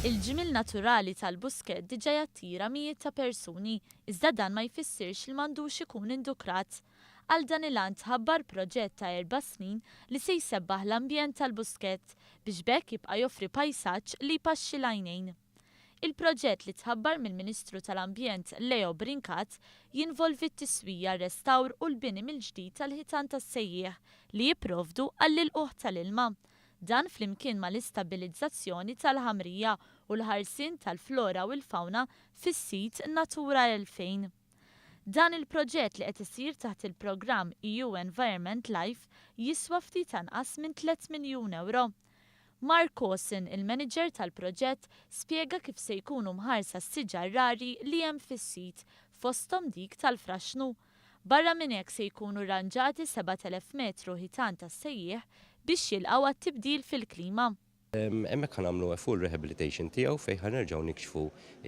Il-ġmiel naturali tal-Buskett diġà jattira mijiet ta' persuni, iżda dan ma jfissirx li m'għandux ikun indukrat. Għal dan il-għan tħabbar proġett ta' 4 snin li se jsebbaħ l-ambjent tal-Buskett biex b'hekk jibqa' joffri pajsaġġ li jpaxxi l-għajnejn. Il-proġett li tħabbar mill-Ministru tal-Ambjent Leo Brincat jinvolvi t-tiswija, restawr u l-bini mill-ġdid tal-ħitan tas-sejjieħ li jipprovdu għall-ilqugħ tal-ilma. Dan flimkien mal-istabilizzazzjoni tal-ħamrija u l-ħarsien tal-flora u l-fawna fis-sit Natura 2000. Dan il-proġett li qed isir taħt il-programm EU Environment Life jiswa ftit anqas minn 3 miljun euro. Mark Cawson, il-manager tal-proġett, spjega kif se jkunu mħarsa s-siġar rari li hemm fis-sit, fosthom dik tal-fraxnu. Barra minn hekk se jkunu rranġati 7000 metru ħitan tas-sejjieħ biex jilqgħu għat-tibdil fil-klima. Hemmhekk ħa nagħmlu full rehabilitation tiegħu fejn ħa nerġgħu nikxfu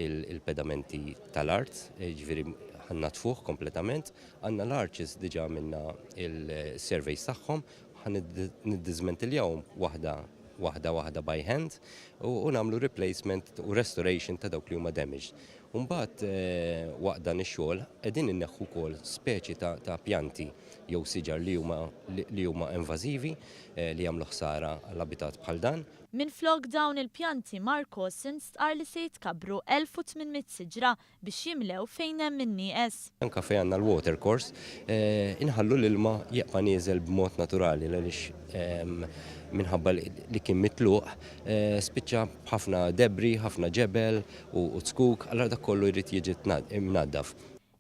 il-pedamenti tal-art, ġifieri ħa nnaddfuh kompletament. Għandna l-arches, diġà għamilna il-surveys tagħhom, ħa niddismantljawhom waħda waħda waħda by hand u nagħmlu replacement u restoration ta' dawk li huma damaged. Mbagħad waqt dan ix-xogħol qegħdin inneħħu wkoll speċi ta' pjanti jew siġar li huma invażivi li jagħmlu ħsara għall-abitat bħal dan. Minflok dawn il-pjanti, Mark Cawson stqar li se jitkabbru 1800 siġra biex jimlew fejn hemm in-nieqes. Anka fejn għandna l-water course, inħallu l-ilma jibqa' nieżel b'mod naturali għaliex minħabba li kien mitluq spiċċa b'ħafna debris, ħafna ġebel u zkuk, allura dak kollu jrid jiġi mnaddaf.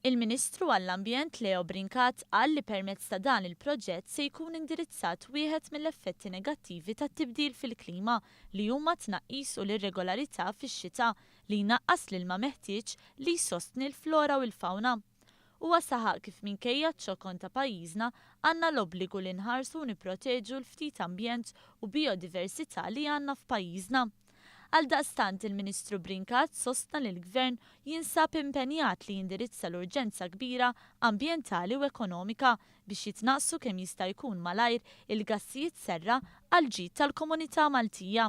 Il-Ministru għall-Ambjent Leo Brincat qal li permezz ta' dan il-proġett se jkun indirizzat wieħed mill-effetti negattivi tat-tibdil fil-klima, li huma tnaqqis u l-irregolarità fix-xita li jnaqqas l-ilma meħtieġ li jsostni l-flora u l-fawna. Huwa saħaq kif minkejja ċ-ċokon ta' pajjiżna għandna l-obbligu li nħarsu u nipproteġu l-ftit ambjent u biodiversità li għandna f'pajjiżna. Għaldaqstant, il-Ministru Brincat sostna li l-Gvern jinsab impenjat li jindirizza l-urġenza kbira ambjentali u ekonomika biex jitnaqsu kemm jista' jkun malajr il-gassijiet serra għal ġid tal-komunità Maltija.